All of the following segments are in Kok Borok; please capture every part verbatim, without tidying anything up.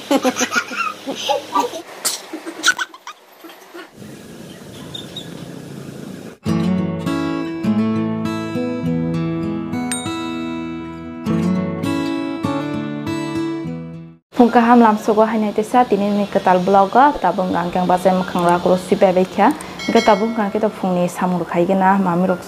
Phung kaham lamsogo hainai teisa tini ni kwtal vlog o tabuk ang khe bachai mwkhang rok rw sui pai bai kha. Hwnkhe tabuk ang khe to phungni samung rok khai gana mami rok,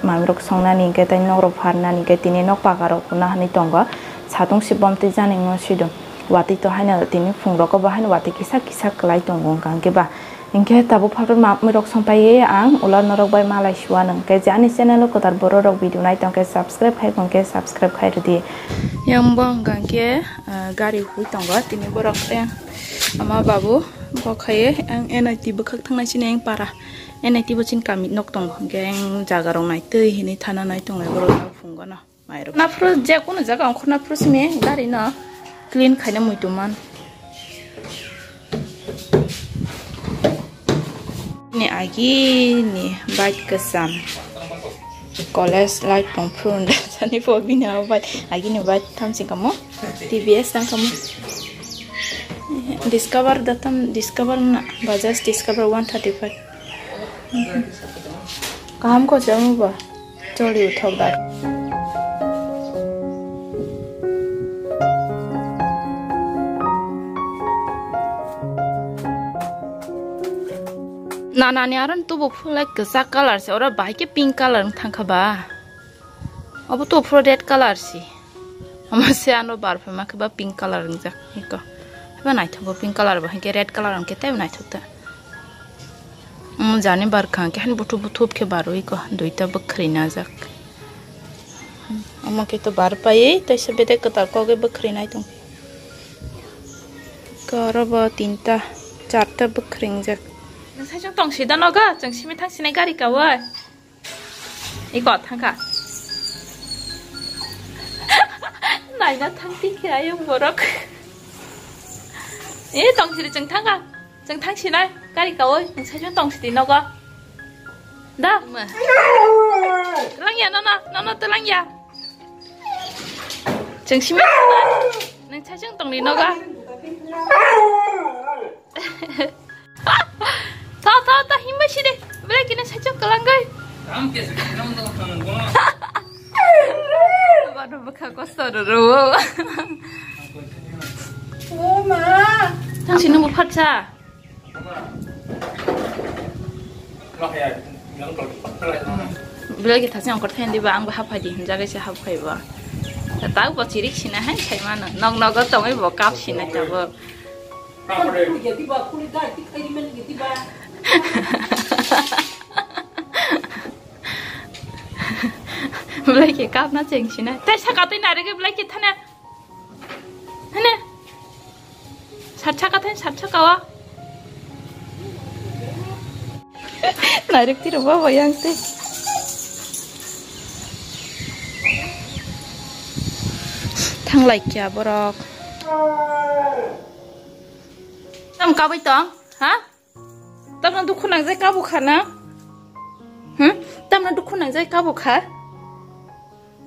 mami rok songnani hwnkhe tei nok rok pharnani hwnkhe tini nok paka rok kuna hinwi tongo. Satung si bom twi jani wngno sidung. Watwi to haino tini phung rogo bo haino watwi kisa kisa kwlai tongo wngkha hwnkhe ba. Hwnkhe tabuk phalrok ma-, mui rok songpaiwi ang ulo norok bai malai suanw. Hwnkhe je ani channel o kwtal borok rok video nai tongkhe subscribe khai hwnkhe subscribe khai rwdi. Yang bo hwnkha hwnkhe, ah, gari hui tongo tini borok tei ama babu bo khaiwi ang N I T bwkhak thangnai sini ang para N I T bo chini kami nok tongo hwnkhe ang jaga rok nai twi hinwi thana nai tonglai borok phungo no. Naphuru je kunu jaga ongkhorna phuru simi gari no clean khaina muitu man. Ni agi ni bike kwcham college life tong phuru da sani po bini abo bike agi ni bike thamsi kamo T V S tang kamo Discover da tam Discover na Bajaj Discover one thirty five. Kaham ko jamu ba. Choli uthok da. Nana ni aron tubu phulai kwchak colour se oro bahai khe pink colour wng thangkha ba. Obo to phuru red colour si. Omo se ano bar phaima khe ba pink colour wngjak. Iko. Haiba naithok bo pink colour bo hinkhe red colour hinkhe teibo naithok ta. Omo jani bar kha hinkhe hani buthup buthup khe barwi ko duita bwkhwrwi najak. Omo khe to bar paiwi teisa bedek kwtal kogwi bwkhwrwi nai tong. Iko oro bo tinta charta bwkhwrwi wngjak. Nwng saichung tong sida nogo chwng simi thang sinai gari kawi. Iko thangkha. Naina thangti khe ayung borok. E tong siri chwng thangkha. Chwng thang sinai gari kawi. Nwng saichung tong sidi nogo. Da. Twlang ya nono, nono twlang ya. Chwng simi thangkha. Nwng saichung tong di nogo. Tha, tha, tha, himba side. Belai kina saichung kwlangwi. Tam ke se kram dong thang go. Bano bwkha kosto ro ro. O ma. Thang sini bo phatsa. Belai khe thasing ongkor thaini diba ang bo haphai di himjagwi se haphai bo. Tak bo chirik sina hai sai mano. Nog nogo tongwi bo kap sina tabo. Belai khe kapna cheng sina. Tei saka tei narikhe belai khe thana. Hane. Sat saka tei sat saka o. Nairuk tiro baba yang tei. Thanglai kya borok. Tam kabai tong, ha? Tamno dukhu nangjai kabo kha na? Hmm? Tamno dukhu nangjai kabo kha?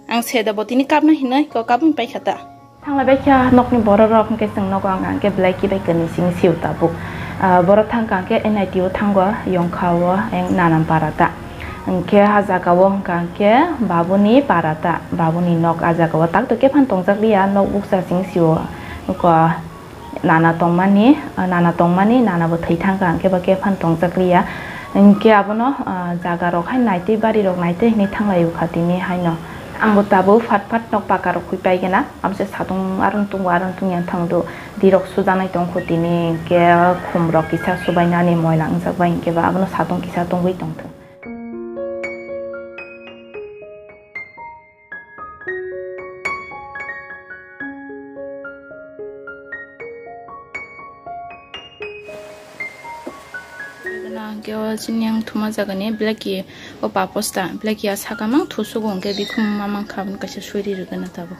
Ang seda bo tini kapna hinwi ko kapung pai kha ta. Thanglai bai kha nokni borok rok hwnkhe chwng nogo ang hwnkhe belai kibai kani sing siu tabuk. Ah, borok thang kha hwnkhe N I T o thango yong kha o eng nanam para ta. Hwnkhe ha jaga o hwnkha hwnkhe babuni para ta, babuni nok a jaga o tak to khe phan tongjak liya nok bukcha sing siu ko. Nana tongmani, ah, nana tongmani, nana bo thwi thang kha, hwnkhe ba khe phano tongjak liya. Hwnkhe abono, ah, jaga rok hai naitwi, bari rok naitwi hinwi thanglai o kha tini haino. Ang bo tabuk phat phat nok paka rok khui pai gana, amo se satung aron tongo, aron tong yang thang do. Di rok sujanai tong kho tini, hwnkhe khum rok kisa subai nani moila wngjak bai, hwnkhe ba abono satung kisa tongwi tong thung. Gana hwnkhe o chini yang thuma jaga ni belai khe o paposta belai khe a saka mang thusugo hwnkhe bikhum mamang kha abono kaisa suri rwgana tabuk.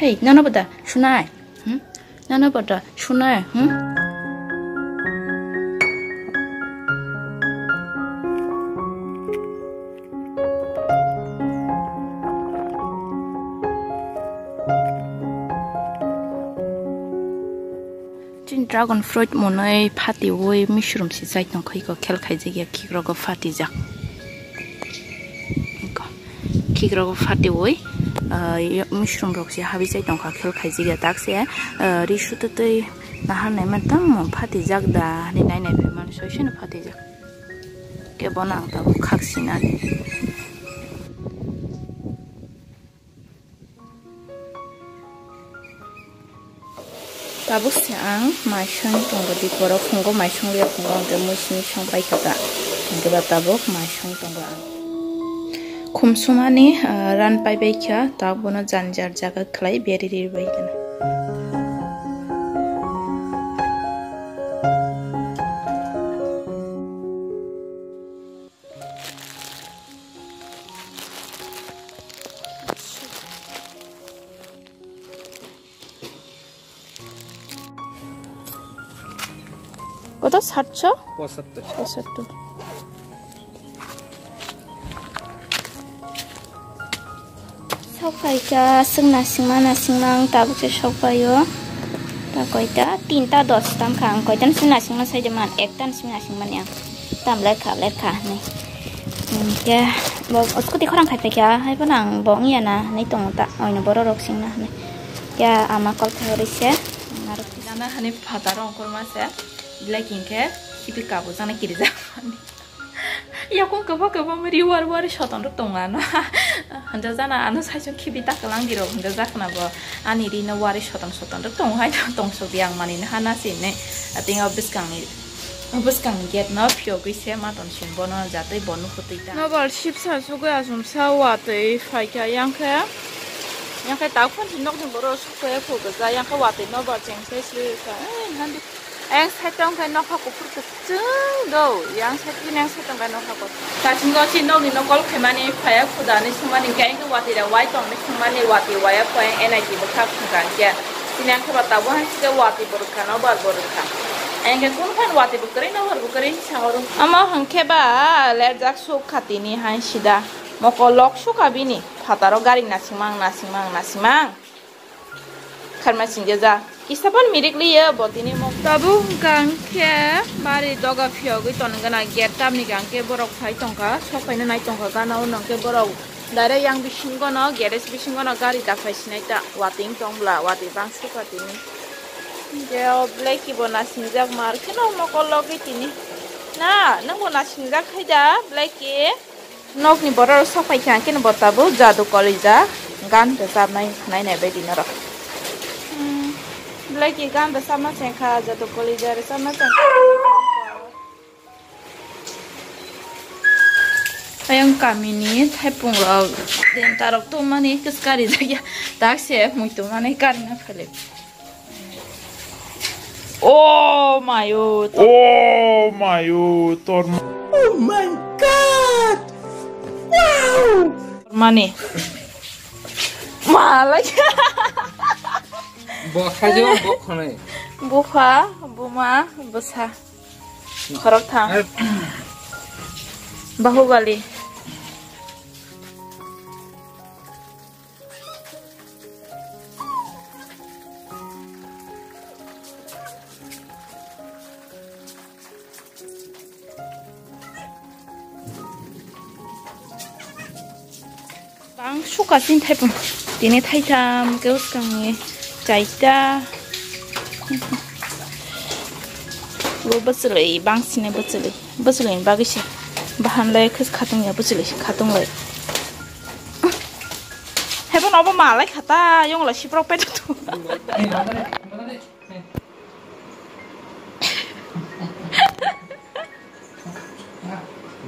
Hei, nono bo da sunai? Hmm? Nono bo da sunai? Hmm? Tin dragon fruit monoi phatiwi misrum si chai tongkha, iko khel khaijak ya, khikrok o phatijak. Iko khikrok o phatiwi, ah, yo-, misrum rok si habi chai tongkha, khel khaijak ya. Dak se, ah, ri sututwi nahar nai man tamo phatijak da, hani nai nai phaimani soi seno phatijak. Khe bono ang tabuk khak sinani. Tabuk se ang mai song tongo di, borok phungo mai song liya phungo, hwnkhe mui simi song paikha ta, hwnkhe ba tabuk mai song tongo ang. Khum sumani, ah, ran paibai kha, tabuk bono jan jar jaga khlai beri ri bai kha. কত? সাতশো পঁচাত্তর। পঁচাত্তর। Sok paikha, aswk nasingma, nasingma ang tabuk se sok paio. Ta koita? Tinta dos tam kha ang, koita ni simi nasingma sai de man, ekta ni simi nasingmani ang. Tam ler kha, ler kha hinwi. Hwnkhe bo scooty khorang khai paikha, hai phano ang bo wngya na hinwi tongo ta, oino borok rok singna hinwi. Khe ama call khai hori se. Nana hani phataro ongkhorma se, belai hinkhe khibi kabujaknai kirijak mani. Yakung kwbang kwbang ri wari wari soton rok tongo ano. Hanja jana ano saichung khibi ta kwlang di rok hanja jakna bo ani ri no wari soton soton rok tongo hai tong sok di ang mani no hana se ne. Ating o bwskang ni, o bwskang ni gate no phiyogwi se ma ton sing bono jatwi bo nukhutwi ta. Nobar sipsa sugwi achomsa watwi phaikha yang khe, yang khe tak phone si nokni borok sukhe phugwja yang khe watwi nobar chengse se kha. Ei, nandi. Ayang side tong khe nokha kuphur kwchwng do, yang side ni yang side tong khe nokha kotor. Kasingo si nokni nokol khaimani phaya khuda ni sumani khe, ayang khe watwi da wai tong ni sumani watwi waya kho ayang N I T bo kha khungkha khe. Sini ang khe ba tabuk hai khe watwi bo rwkha, nobar bo rwkha. Ayang khe kun khan watwi bo kwrwi nobar bo kwrwi sa oro. Omo hwnkhe ba lerjak suk kha tini hai sida. Mokol lok sukha bini. Phataro gari nasingmang, nasingmang, nasingmang. Kharma singja ja. Kisa phano mirik liya bo tini mok. Tabuk hwnkha hwnkhe bari doga phiyogwi tongwi gana gate tamni hwnkha hwnkhe borok phai tongkha, sok phaina nai tongkha gana o hwnkhe borok direct yang bisingo no garage bisingo no gari dakhai sinai ta watwi wng tong bwla watwi bangso kha tini. Hwnkhe o Blacky bo nasingjak mar kheno mokol logwi tini. Na, nwng bo nasingjak khai da Blacky? Nokni borok rok sok pai kha, hwnkhe no bo tabuk jadu kolija gan rwchapnai khwnai nai bai di norok. Hmm, belai ki gan rwchapna chengkha, jadu kolija rwchapna chengkha. Ayang kamini thaipung rok denta rok tongmani kwchwk kari jakya, tak se muitu mani karina phailik. Oh my god. Oh my god. Oh my god. Wow. Mani. Malai. Bo khajo, bo khonai. Bupha, buma, bwsa. Khorok thang. Bahubali. Bang suka sin thaipung. Tini thaitham, khe bwskangni chaita. Bo bwchwlwi, bang sini bwchwlwi. Bwchwlwi ni bagwi se. Bahan lai khis khatung ya bwchwlwi se khatung lai. Hebo no bo malai khata, yong lai siprok petu.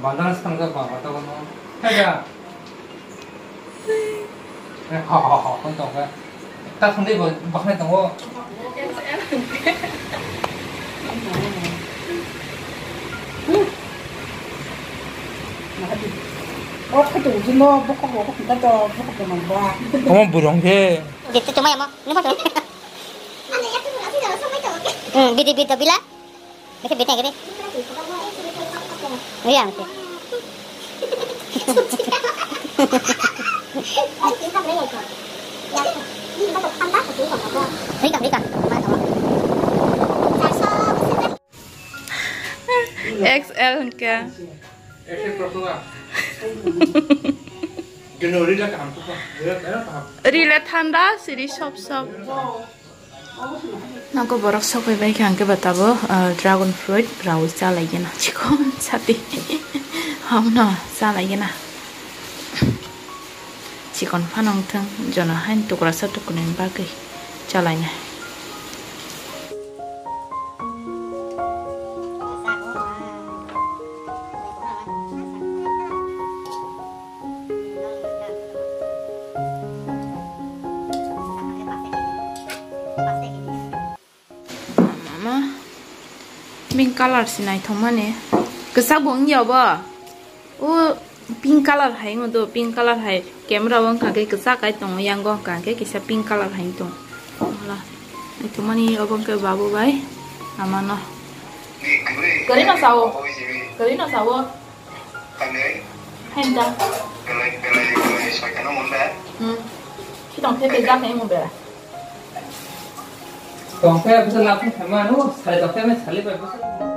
Bandar sangjak ba, ba, tabuk no. Kaya. Eh, ha, ha, ha, kon tong ka. Ta sandi ba, bakne tongo. O khatung jino bokok rok khatung ta to bokok rok ba. Omo burung khe. Gitu cuma ya mo, ini apa tuh? Hmm, bidi bidi bila. Bisa bidi gini. Iya, oke. Rika, rika. Mana kamu? L hwnkhe. Rile thanda siri sop sop. Nokho borok sokoi bai kha hwnkhe ba tabuk, ah, dragon fruit raui chalaigena chikon sati. Hamno chalaigena. Chikon phano wngthang, jono hain tukrasa tukrunini bagwi chalainai. Mama, pink color si naithokmani. Kwchak bo wngya bo? O pink color hai wngdo, pink color hai. Camera o wngkha khe kwchak hai tongo, yango wngkha khe kisa pink color hai tongo. Wala. Naithokmani obo wngkha babu bai. Amano. Kwrwi no sawo. Kwrwi no sawo. Hain ta. Hmm. Khitong the te jak hai mo be. Tong khe bwsa laphung khaima no, sai tong khe me sali bai bwsa.